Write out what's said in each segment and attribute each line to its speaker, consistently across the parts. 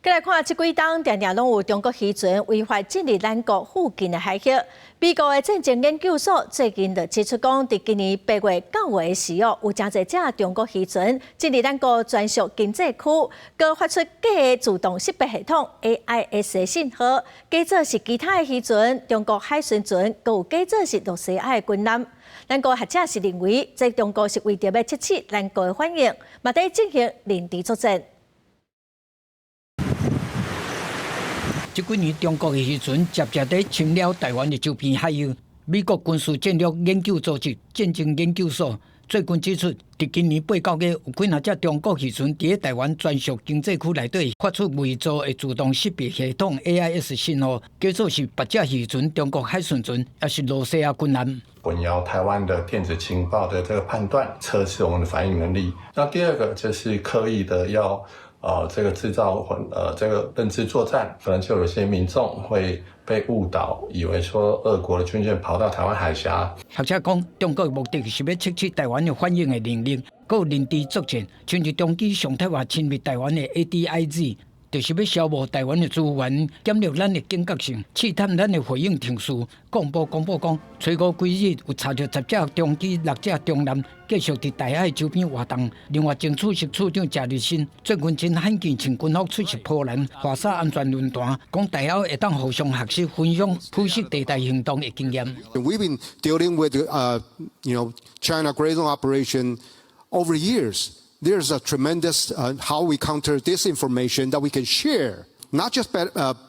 Speaker 1: 過來看，這幾冬定定攏有中國漁船違法進入咱國附近的海域。美國的戰爭研究所最近就指出講，佇今年8月、9月時哦，有誠濟隻中國漁船進入咱國專屬經濟區，閣發出假的自動識別系統 AIS 的信號，假做是其他的漁船、中國海巡船，閣有假做是露西亞的軍艦。咱國學者是認為，這中國是為著欲測試咱國的反應，嘛佇進行認知作戰。
Speaker 2: 這幾年，中國的漁船捷捷佇侵擾臺灣的周邊海域。美國軍事戰略研究組織戰爭研究所最近指出，佇今年8、9月，有幾若隻中國漁船佇咧臺灣專屬經濟區內底發出偽造的自動識別系統 AIS 信號，假做是別隻漁船、中國海巡船，抑是露西亞軍艦。
Speaker 3: 混淆臺灣的電子情報的這個判斷，測試我們的反應能力。那第二個就是刻意的要這個製造混，這個認知作戰，可能就有些民眾會被誤導，以為說俄國的軍艦跑到臺灣海峽。
Speaker 2: 學者講，中國的目的是欲測試臺灣的反應的能力，閣有認知作戰，親像中繼上台灣侵入臺灣的 ADIZ，就是欲消磨臺灣的資源，減弱咱的警覺性，試探咱的回應程序。國防部公布講，初五規日有查著十隻中機、六隻中艦繼續佇台海周邊活動。另外，前處室處長謝立新最近真罕見穿軍服出席波蘭華沙安全論壇，講台歐會當互相學習分享灰色地帶行動的經驗。
Speaker 4: We've been dealing with China gray zone operation over years. There's a tremendous how we counter disinformation that we can share, not just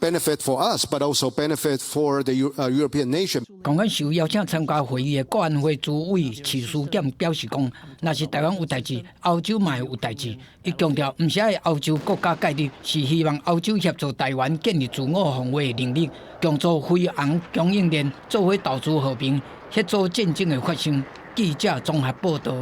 Speaker 4: benefit for us, but also benefit for the European nation.
Speaker 2: 共款受邀請參加會議的國安會主委徐書儉表示講，若是臺灣有代誌，歐洲嘛會有代誌。伊強調，毋是愛歐洲國家介入，是希望歐洲協助臺灣建立自我防衛的能力，共組飛航供應鏈，做伙投資和平，協助戰爭的發生。記者綜合報導。